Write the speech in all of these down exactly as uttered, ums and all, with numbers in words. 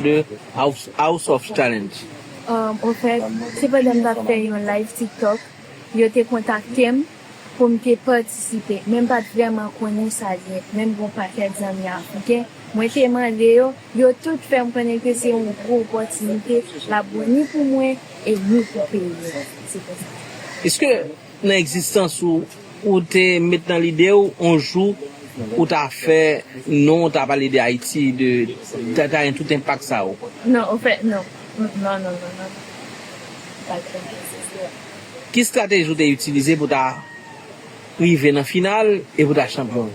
de House, House of Challenge? Um, ofèt, se pandan m t ap fè yon live TikTok, yo te kontakte m pou m te patisipe, men m pa t vrèman konnen sa l ye, men m gen yon pakèt zanmi afriken, mwen te mande yo, yo tout fè m konnen ke se yon gwo opòtinite, l ap bon ni pou mwen e ni pou peyi m. Se konsa. Èske nan egzistans ou, ou te met nan lide w yon jou ou ta fè non, ou ta pale de Ayiti, de, ta, ta gen tout enpak sa yo? Non, ofèt, non. Non, non, non, non. Pa t fè nesesè. Ki estrateji ou te itilize pou ta rive nan final e pou ta chanpyon?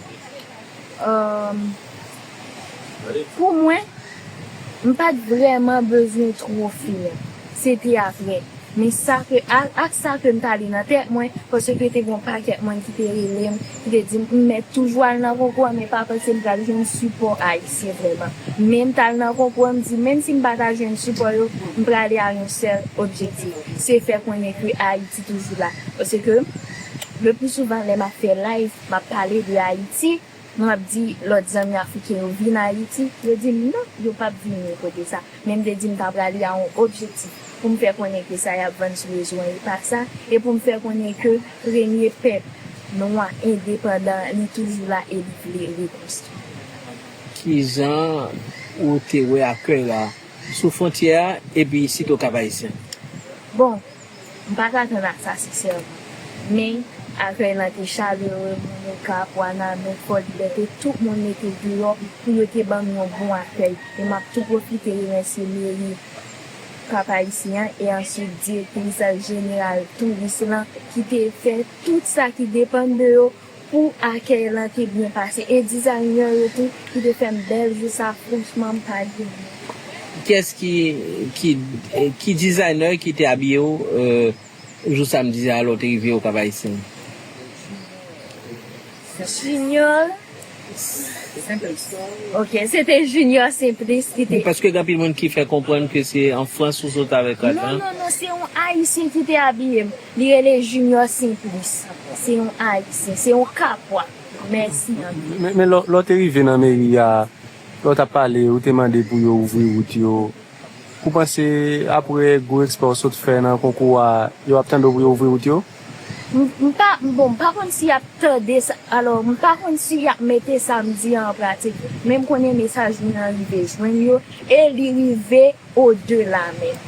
Um, pou mwen, m pa t vrèman bezwen twofe a. Se te apre. Men sa ke, a, ak sa ke m t ale nan tèt mwen, paske te gen yon pakèt moun ki te rele m, ki te di m, m mèt toujou al nan konkou an, men pa panse m pral jwenn sipò ayisyen vrèman. Men m t al nan konkou an, m di, menm si m pa ta jwenn sipò yo, m prale a yon sèl objektif, se fè konnen ke Ayiti toujou la. Paske, le pli souvan, lè m ap fè live, m ap pale de Ayiti, m ap di lòt zanmi afriken yo vin Ayiti, yo di m non, yo p ap vini kote sa. Men m te di m ta prale a yon objektif pou m fè konnen ke sa y ap vann sou rezo an e pa sa, e pou m fè konnen ke premye pèp nwa endepandan, li toujou la e li vle rekonstwi. Kijan ou te wè akèy la sou fwontyè a epi isit Okap Ayisyen? Bon, m pa t atann a sa, sensèman. Men, akèy lan te chalere, moun Okap, Wanament, Fòlibète, tout moun mete deyò pou yo te ban m yon bon akèy. E m ap tou pwofite remèsye meri Kap Ayisyen an e answit direktris jeneral touris lan ki te fè tout sa ki depann de yo pou akèy lan te byen pase. E dizaynè yo tou ki te fè m bèl jou sa, franchman, m pa di anyen. Kiyès ki, ki, ki dizaynè ki te abiye w, euh, jou samdi a lè w te rive Okap Ayisyen? Junior. Ok, se te Junior Simplice ki te. Paske gen anpil moun ki fè konprann ke se an Frans ou sot avèk rad lan. Non, non, non, se yon Ayisyen ki te abiye m. Li rele Junior Simplice. Se yon Ayisyen, se yon Kapwa. Mèsi anpil. Men, men lè, lè w te rive nan meri a, lè w t ap pale, ou te mande pou yo ouvri wout yo. Ou panse apre gwo ekspè w sot fè nan konkou a, yo ap tande w pou yo ouvri wout yo? M, m pa, bon, m pa konn si y ap tande sa, alò, m pa konn si y ap mete sa m di a an pratik, men m konnen mesaj mwen an rive jwenn yo, e li rive odela menm.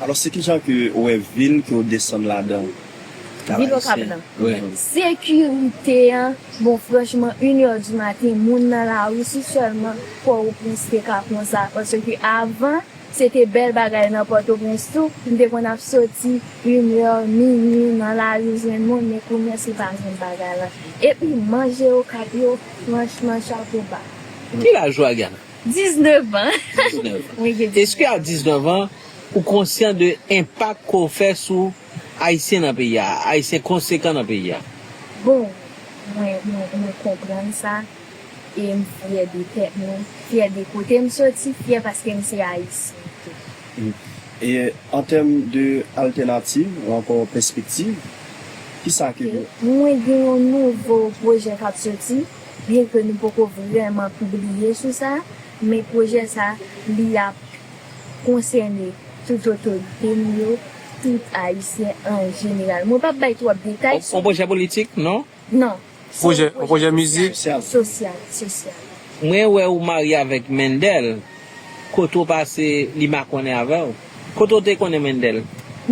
Alò, se kijan ke w wè vil ke w desann ladan? Vil Okap lan. Wi. Sekirite an, bon, franchman, inè di maten, moun nan lari, si sèlman Pòtoprens te ka konsa, paske avan, se te bèl bagay nan Pòtoprens tou, m te konn ap soti inè, minui, nan lari jwenn moun, men kounye a se pa menm bagay la. Epi manje Okap yo, franchman, chapo ba. Ki laj ou, Ariana? Diznèf an. Diznèf. Wi, gen diznèf. Èske a diznèf an, ou konsyan de enpak ke w fè sou Ayisyen nan peyi a, Ayisyen konsekan nan peyi a? Bon, mwen, mwen, mwen konprann sa, e m fyè de tèt mwen, fyè de kote m soti, fyè paske m se Ayisyen tou. Mm. E an tèm de altènativ ou ankò pèspektiv, kisa ke... Ok. Mwen gen yon nouvo pwojè k ap soti, byenke nou poko vrèman pibliye sou sa, men pwojè sa, li ap konsène tout otorite nou yo, tout Ayisyen an jeneral. Mwen p ap bay twòp detay sou... On pwojè politik, non? Non. Se yon pwojè, pwojè mizik? Sosyal, sosyal, sosyal. Mwen wè ou marye avèk Mendel. Kote w pase, li makonnen avè w? Kote w te konnen Mendel?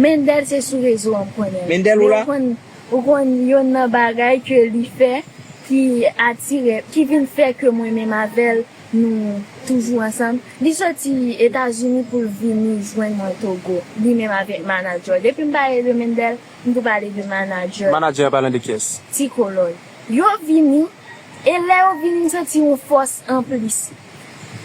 Mendel se sou rezo an m konnen l. Mendel ou la? Men ou konn, ou konn yonn nan bagay ke li fè ki atire, ki vin fè ke mwen menm avè l, nou toujou ansanm. Li soti Etazini pou l vini jwenn mwen Togo, li menm avèk manadjè. Depi m pale de Mendel, m tou pale de manadjè. Manadjè a palan de kiyès? Ti Kolòy. Yo vini, e lè yo vini, m santi yon fòs anplis.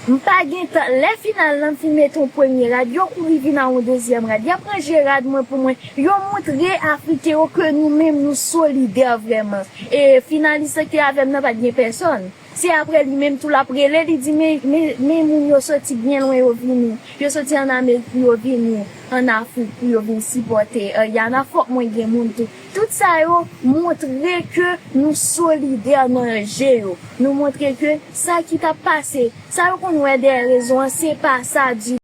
M pa gen tan, lè final lan, m fin mete yon premye rad, yo kouri vin a yon dezyèm rad. Y ap ranje rad mwen pou mwen. Yo montre Afriken yo ke nou menm, nou solidè vrèman. E finalis lan ki te avè m nan, pa t gen pèsòn. Se apre li menm tou l ap rele, li di, men, men, men moun yo soti byen lwen, yo vini. Yo soti ann Amerik pou yo vini ann Afrik pou yo vin sipòte, eh, Yana. Fòk mwen gen moun tou. Tout sa yo montre ke nou solidè nan je yo. Nou montre ke sa ki t ap pase, sa yo konn wè dèyè rezo an, se pa sa ditou.